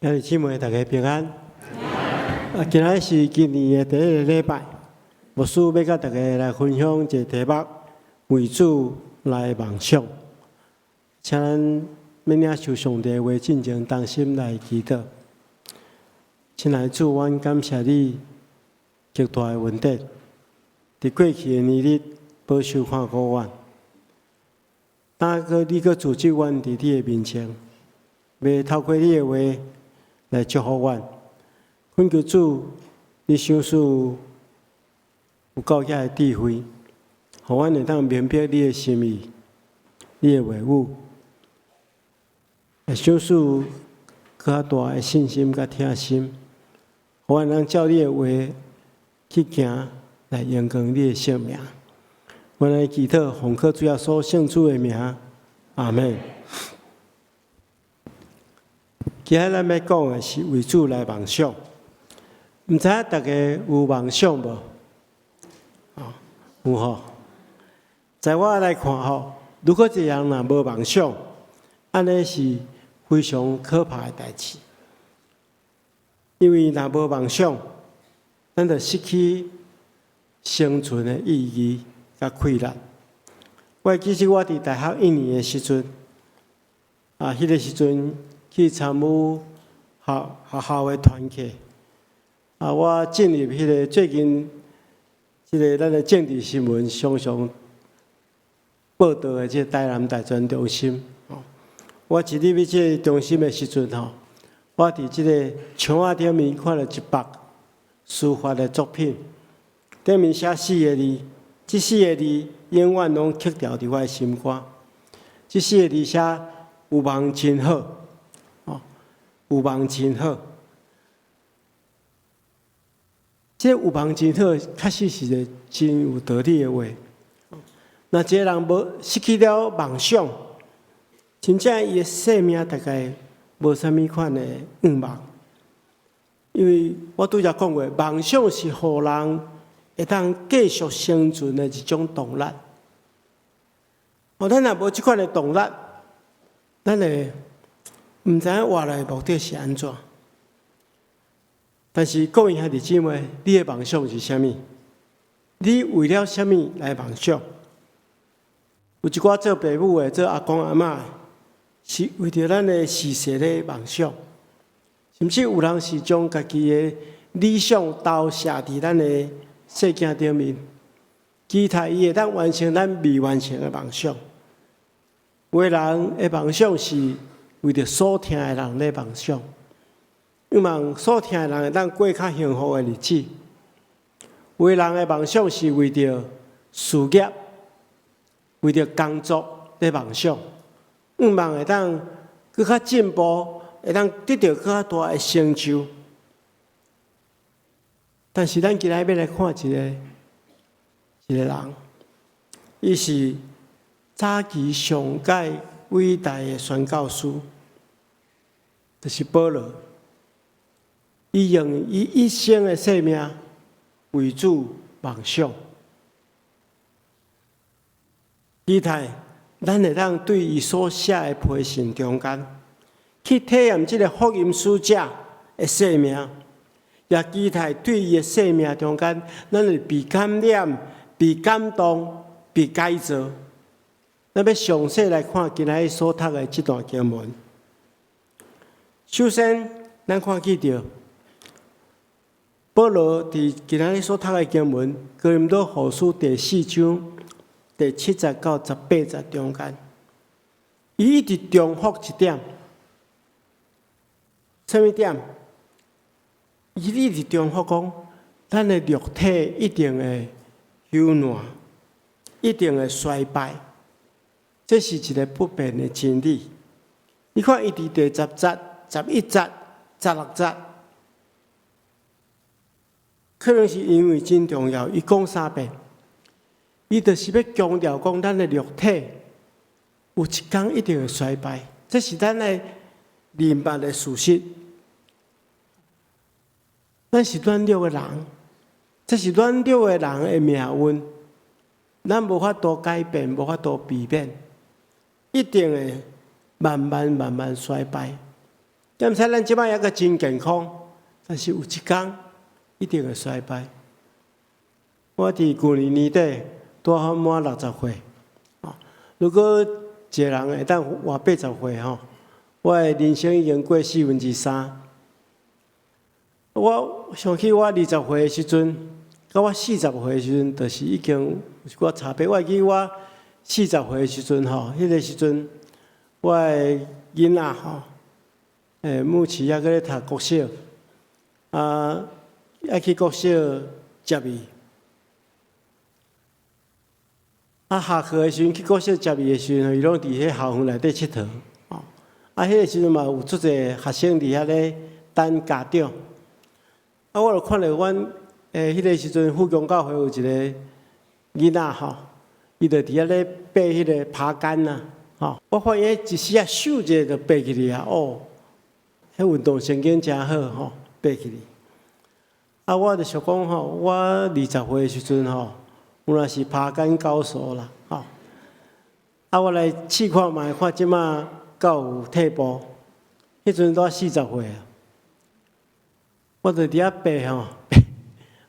兄弟姊妹，大家平安。啊，今仔是今年的第一个禮拜，牧師欲佮大家來分享一個題目：為主來夢想。請咱欲領受上帝的話進前，同心來祈禱。親愛的主，阮感謝你極大的恩典，佇過去的年日保守看顧阮，今閣你閣組織阮佇你的面前，欲透過你的話來祝福阮。懇求主，你賞賜有夠遐的智慧，予阮會當明白你的心意、你的話語，會賞賜閣較大的信心佮疼心，予阮通照你的話去行，來榮光你的聖名。阮來祈禱，奉靠主耶穌聖子的名，阿們。今仔咱欲講的是為主來夢想，毋知影大家有夢想無？哦，有吼。在我來看吼，如果一個人若無夢想，按呢是非常可怕的代誌。因為若無夢想，咱就失去生存的意義佮氣力。我記得我佇大學一年的時陣，啊，彼個時陣去參與學學校的團契，啊，我進入彼個最近，這個咱的政治新聞常常報導的這個台南大專中心。我一入去這個中心的時陣吼，我佇這個牆仔頂面看著一幅書法的作品，頂面寫四個字，這四個字永遠攏刻牢佇我的心肝。這四個字寫有夢真好。有夢真好，這有夢真好，確實是一個真有道理的話。若一個人無失去了夢想，真正伊的生命大概無啥物款的願望。因為我拄才講過，夢想是予人會當繼續生存的一種動力。哦，咱若無這款的動力，咱會毋知影活來的目的是按怎。但是各位兄弟姊妹，你的夢想是啥物？你為了啥物來夢想？有一寡做爸母的、做阿公阿嬤的，是為著咱的事實咧夢想，甚至有人是將家己的理想投射佇咱的細囝頂面，期待伊會當完成咱未完成的夢想。有的人的夢想是為著所疼的人咧夢想，希望所疼的人會當過較幸福的日子。有的人的夢想是為著事業、為著工作咧夢想，希望會當閣較進步，會當得著閣較大的成就。但是咱今仔欲來看一個一個人，伊是早期上蓋偉大的宣教師，就是保羅。伊用伊一生的生命為主夢想，期待咱會當對伊所寫的批信中間，去體驗這個福音使者的生命，也期待對伊的生命中間，咱會被感染、被感動、被改造。咱欲詳細來看今仔日所讀的這段經文。首先，咱看見著保羅佇今仔日所讀的經文，哥林多後書第四章第七節到十八節中間，伊一直重複一點，啥物點？伊一直重複講，咱的肉體一定會朽爛，一定會衰敗。這是一個不變的真理。你看，伊佇第十節、11節、16節，可能是因為真重要，伊講三遍。伊就是欲強調講，咱的肉體有一天一定會衰敗，這是咱的明白的事實。咱是軟弱的人，這是軟弱的人的命運。咱無法度改變，無法度避免，一定會慢慢慢慢衰敗。敢知咱這擺猶閣真健康，但是有一工一定會衰敗。我佇舊年年底拄好滿60歲，如果一個人會當活80歲吼，我的人生已經過四分之三。我想起我20歲的時陣，佮我40歲的時陣，就是已經有一寡差別。我會記我四十歲的時陣吼，彼個時陣我的囡仔吼，母親猶閣咧讀國小，啊，愛去國小接伊。啊，下課的時陣去國小接伊的時陣，伊攏佇彼校園內底𨑨迌。哦，啊，彼個時陣嘛有足濟學生佇遐咧等家長。啊，我就看著阮彼個時陣富強教會有一個囡仔吼，伊就佇遐咧爬彼個爬桿啊，吼，我發現一時仔咻一下就爬起去啊，哦，彼運動神經誠好吼，爬起去。啊，我就想講吼，我20歲的時陣吼，有若是爬桿高手啦，吼。啊，我來試看覓，看這馬敢有退步。彼陣拄40歲啊，我就佇遐爬吼，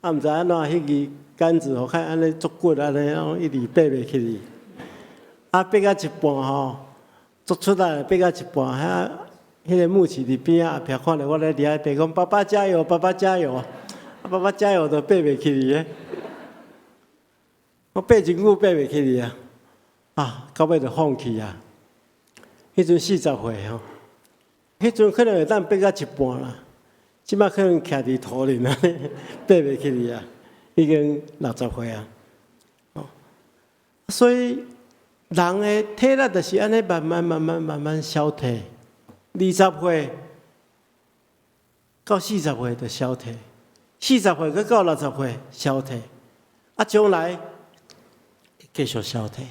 啊，毋知按怎彼支桿子吼，較按呢足骨按呢，一直爬袂起去。啊，爬到一半吼，足出力，爬到一半，遐彼個牧師佇邊仔後壁看著我咧佇遐爬，講爸爸加油，爸爸加油，啊，爸爸加油都爬袂起去的。我爬真久爬袂起去啊，啊，到尾就放棄啊。彼陣40歲吼，彼陣可能會當爬到一半啦，這馬可能徛佇塗裡啊，爬袂起去啊，已經60歲啊。哦，所以人的體力就是按呢慢慢慢慢慢慢消退，20歲到40歲就消退，40歲閣到60歲消退，啊，將來繼續消退，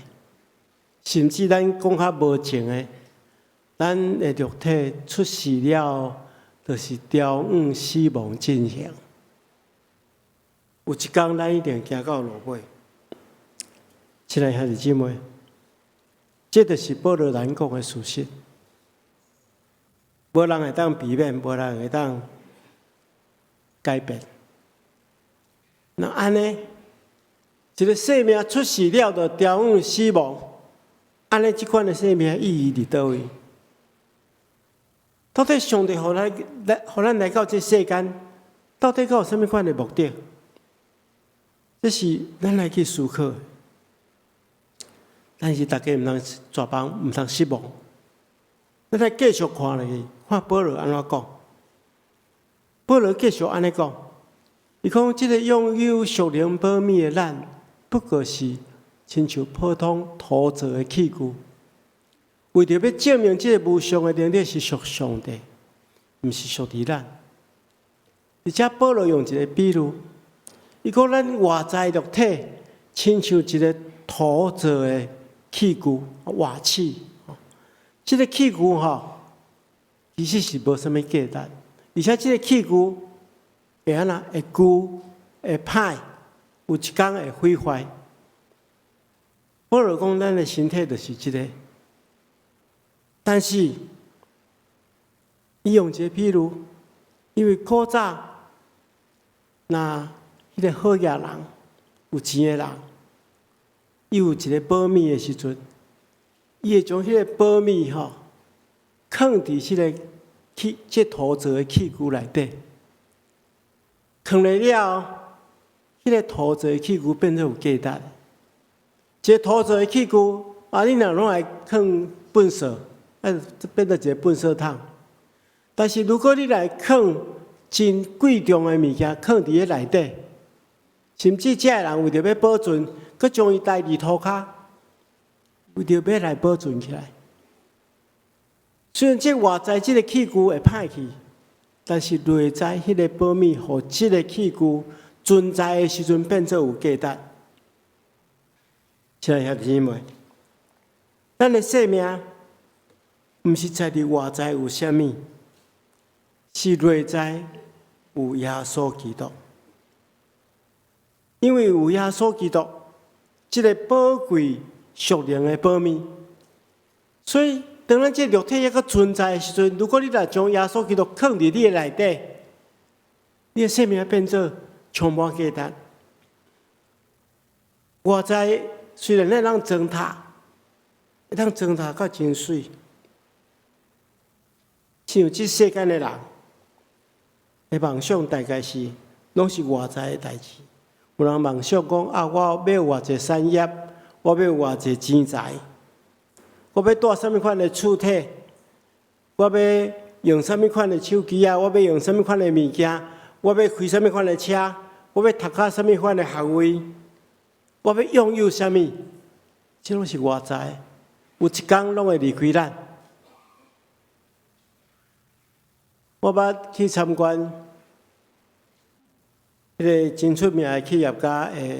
甚至咱講較無情的，咱的肉體出世了，就是朝向死亡進行。有一工咱一定行到落尾。親愛兄弟姊妹，這就是保羅咱講的事實。無人會當避免，無人會當改變。那按呢？一個生命出世了，就朝向死亡。按呢，這款的生命意義佇佗位？到底上帝予咱來，予咱來到這世間，到底閣有啥物款的目的？這是咱來去思考。但是大家毋通絕望，毋通失望。咱來繼續看落去，看保羅按怎講。保羅繼續按呢講，伊講這個擁有屬靈寶物的咱，不過是親像普通土造的器具，為著欲證明這個無上的能力是屬上帝，毋是屬佇咱。而且保羅用一個比喻，伊講咱外在肉體親像一個土造的器具，瓦器。這個器具吼，其實是無啥物價值，而且這個器具會按怎？會舊、會歹，有一工會毀壞。保羅講，咱的身體就是這個，但是伊用一個比喻，因為古早若彼個好額人有錢的人，伊有一個寶物的時陣，伊會將彼個寶物吼，囥佇這個器這土造的器具內底，囥了了後，彼個土造的器具變做有價值。一個土造的器具，啊，你若攏來囥糞掃，啊，變做一個糞掃桶。但是如果你來囥真貴重的物件，囥佇彼內底，甚至這个人為著欲保存，閣將伊刣佇塗跤，為著欲來保存起來。雖然這外在這個器具會歹去，但是內在彼個寶物，予這個器具存在的時陣變做有價值。親愛兄弟姊妹，咱的生命毋是在佇外在有啥物，是內在有耶穌基督。因為有耶穌基督這個寶貴屬靈的寶物，所以當咱這肉體猶閣存在的時陣，如果你若將耶穌基督囥佇你的內底，你的生命變做充滿價值。外在雖然會當糟蹋，會當糟蹋甲真媠，像這世間的人的夢想，大概是攏是外在的代誌。有人夢想講啊，我欲有偌濟產業，我欲有偌濟錢財，我欲住啥物款的厝體，我欲用啥物款的手機仔，我欲用啥物款的物件，我欲開啥物款的車，我欲讀到啥物款的學位，我欲擁有啥物，這攏是外在，有一工攏會離開咱。我捌去參觀彼个真出名的企業家的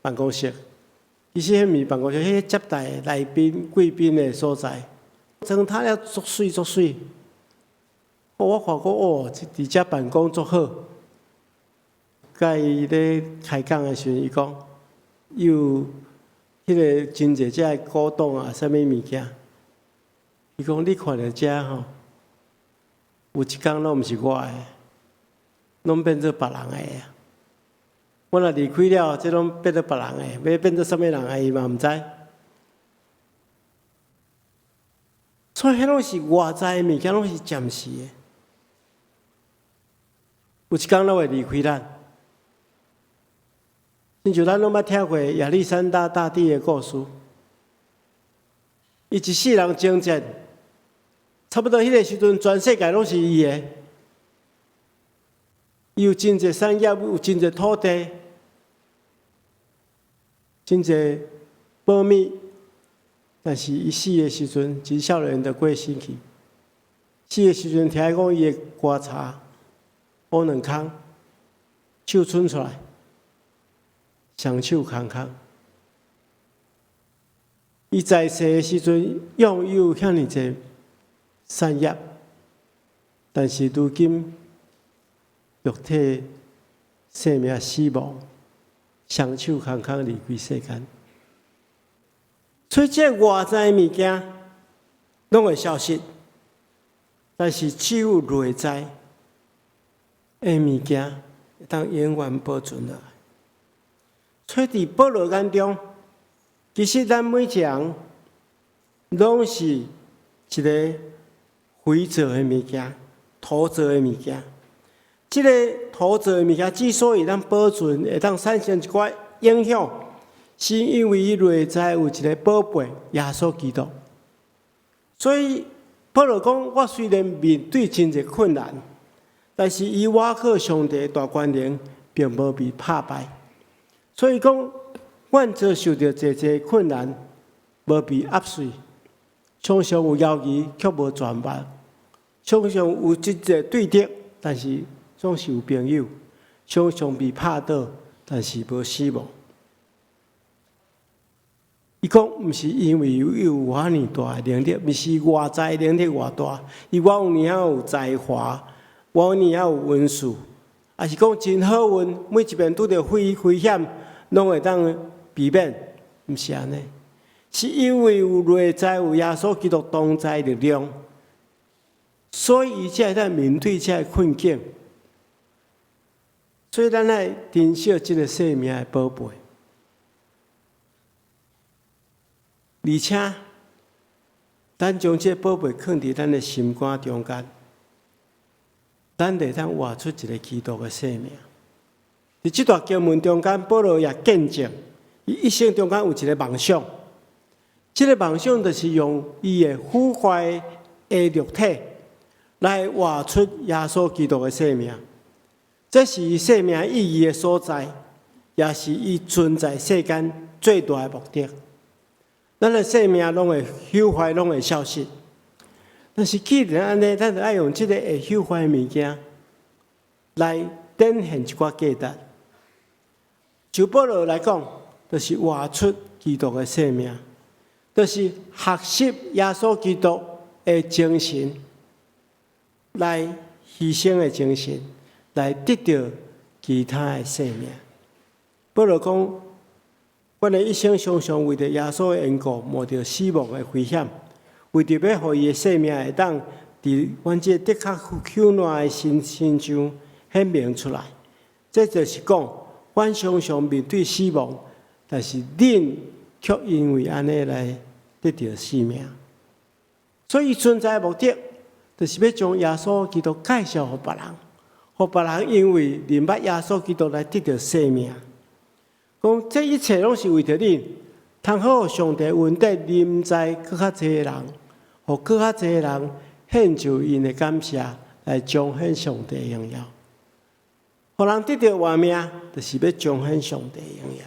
辦公室，其實彼毋是辦公室，彼個接待來賓貴賓的所在，裝潢了足媠足媠。我看過哦，佇遮辦公足好。佮伊咧開講的時陣，伊講有彼个真濟隻古董啊，啥物物件。伊講你看著遮吼，有一工攏毋是我的，攏變做別人的啊。我若離開了，這攏變做別人的，欲變做啥物人的，伊嘛毋知。所以，彼攏是外在的物件，攏是暫時的。有一工攏會離開咱。親像咱攏捌聽過亞歷山大大帝的故事，伊一世人征戰，差不多彼个時陣，全世界攏是伊的。伊有真濟產業，有真濟土地，真濟寶物，但是伊死的時陣，真少年就過身去。死的時陣，聽講伊的棺材烏兩空，手伸出來，雙手空空。伊在世的時陣擁有遐爾濟產業，但是如今肉體生命死亡，雙手空空離開世間。所以這外在的物件攏會消失，但是只有內在的物件會當永遠保存落來。所以佇保羅眼中，其實咱每一個人攏是一个肥皂的物件、土做的物件。這个土做的物件之所以咱保存，會當產生一寡影響，是因為伊內在有一个寶貝耶穌基督。所以保羅講：我雖然面對真濟困難，但是伊倚靠上帝大權能，並無被拍敗。所以講，阮遭受著濟濟困難，無被壓碎；常常有猶疑，卻無絕望；常常有真濟對敵，但是總是有朋友；常常被拍倒，但是無死亡。伊講，毋是因為有遐爾大的能力，毋是外在能力偌大，伊我有影有才華，我有影有文士，抑是講真好運，每一遍拄著危險，攏會當避免，毋是按呢，是因為有內在有耶穌基督同在力量，所以伊才會當面對這个困境。所以咱愛珍惜這个生命的寶貝，而且咱將這个寶貝囥佇咱的心肝中間，咱會當活出一个基督的生命。佇這段經文中間，保羅也見證，伊一生中間有一个夢想，這个夢想就是用伊的腐壞的肉體來活出耶穌基督的生命。這是伊生命意義的所在，也是伊存在世間最大的目的。咱的生命攏會朽壞，攏會消失。但是既然按呢，咱就愛用這个會朽壞的物件來展現一寡價值。就保羅來講，就是活出基督的生命，就是學習耶穌基督的精神，來犧牲的精神，來得著其他的生命。保羅講，阮的一生常常為著耶穌的緣故，冒著死亡的危險，為為著欲予伊的生命會當佇阮這個的確朽爛的身身上顯明出來。這就是講，阮常常面對死亡，但是恁卻因為按呢來得著生命。所以存在的目的，就是欲將耶穌基督介紹予別人，予別人因為認捌耶穌基督來得著生命。講這一切攏是為著恁，通好上帝恩典臨在閣較濟人，予閣較濟人獻上𪜶的感謝，來彰顯上帝榮耀。予人得著活命，就是欲彰顯上帝榮耀。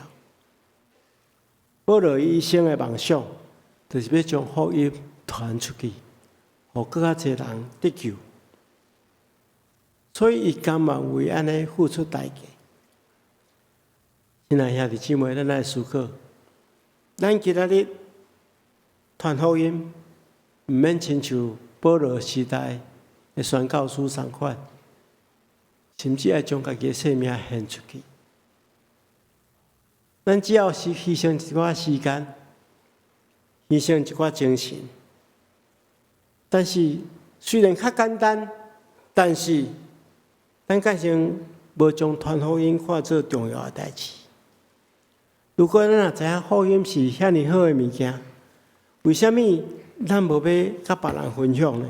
保羅一生的夢想，就是欲將福音傳出去，予閣較濟人得救。所以，伊甘願為按呢付出代價。親愛兄弟姊妹，咱來思考，咱今仔日傳福音，毋免親像保羅時代的宣教師仝款，甚至愛將家己的性命獻出去。咱只要是犧牲一寡時間，犧牲一寡精神，但是雖然較簡單，但是咱確實無將傳福音看做重要的代誌。如果咱若知影福音是遐爾好的物件，為啥物咱無欲佮別人分享呢？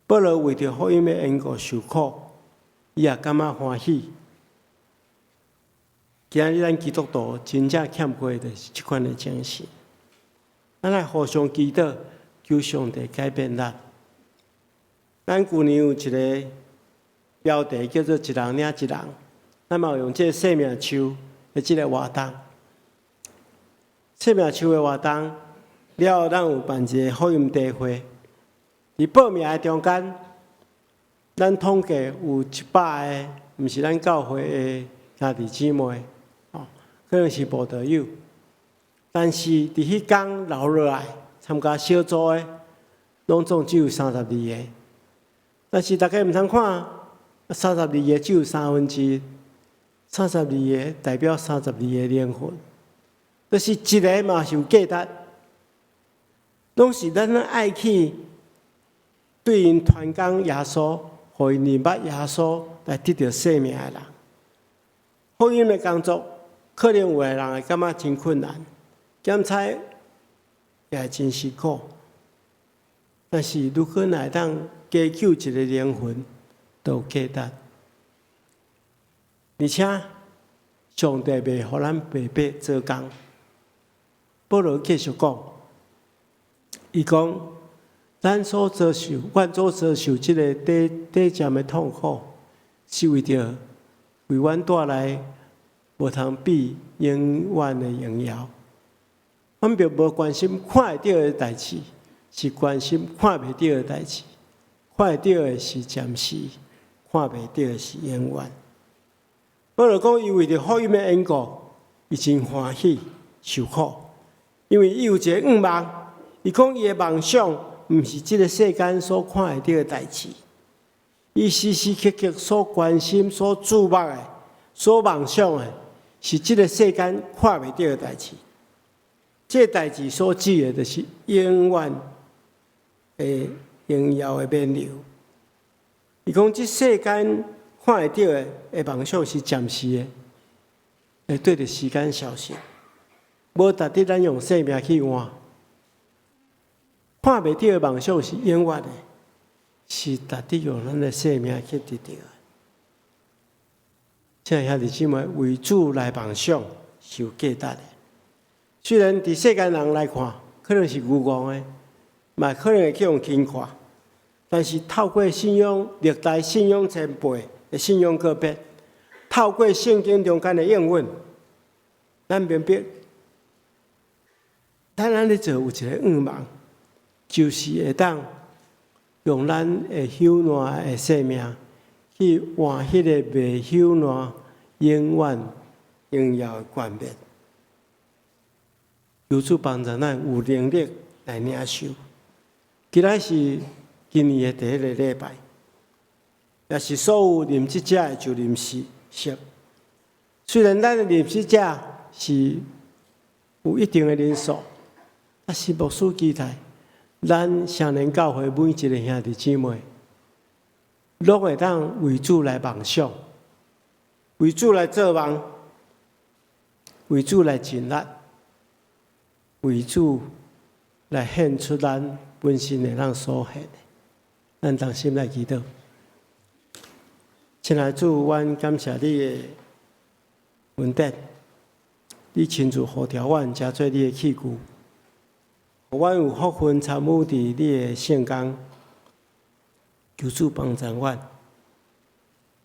保羅為著福音的緣故受苦，伊也感覺歡喜。今仔日咱基督徒真正欠缺的就是這款的精神。咱來互相祈禱，求上帝改變咱。咱舊年有一個標題叫做“一人領一人”，咱嘛有用這個生命樹的這個活動。生命樹的活動了後，咱有辦一個福音茶會。佇報名的中間，咱統計有100個，毋是咱教會的兄弟姊妹，哦，可能是慕道友。但是佇彼工留落來參加小組的，攏總只有32個。但是大家毋通看，三十二個只有三分之一，三十二個代表三十二個靈魂，就是一個嘛是有價值，攏是咱愛去對𪜶傳講耶穌，予𪜶認捌耶穌來得著生命的人。福音的工作，可能有的人會感覺真困難，檢查也會真辛苦。但是如果若會當加救一個靈魂，都有價值。而且上帝袂予咱白白做工。保羅繼續講，伊講，咱所遭受，阮所遭受這个短短暫的痛苦，是為著為阮帶來無通比永遠的榮耀。阮並無關心看會著的代誌，是關心看袂著的代誌。看會著的是暫時，看袂著的是永遠。保羅講，伊為著福音的緣故，伊真歡喜受苦，因為伊有一个願望。伊講伊的夢想，毋是這个世間所看會著的代誌，伊時時刻刻所關心、所注目的、所夢想的，是這个世間看袂著的代誌。這个代誌所指的，就是永遠的榮耀的冕旒。伊講，這世間看會著的的夢想是暫時的，會綴著時間消失，無值得咱用生命去換。看袂著的夢想是永遠的，是值得用咱的生命去得著的。親愛兄弟姊妹，為主來夢想是有價值的。雖然佇世間人來看，可能是愚戇的，嘛可能會去予輕看，但是透過信仰歷代信仰前輩的信仰告白，透過聖經中間的應允，咱明白，咱按呢做有一个願望，就是會當用咱會朽爛的生命去換彼個袂朽爛、永遠榮耀的冠冕。求主幫助咱有能力來領受。今仔是今年的第一个禮拜，也是所有任職者的就任式。雖然咱的任職者是有一定的人數，但是牧師期待，咱雙連教會每一个兄弟姊妹，攏會當為主來夢想，為主來做夢，為主來盡力，為主來獻出咱本身會當所獻的。咱同心來祈禱。親愛主，阮感謝你的恩典，你親自呼召阮，成做你的器具，予阮有福分參與佇你的聖工，求主幫助阮，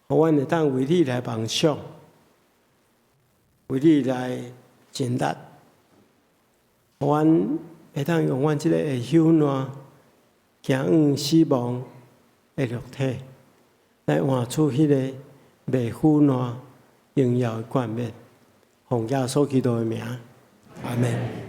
予阮會當為你來夢想，為你來盡力，予阮會當用阮這个會朽爛、行往死亡的肉體，來換取彼个袂腐爛、榮耀的冠冕。奉耶穌基督的名，阿門。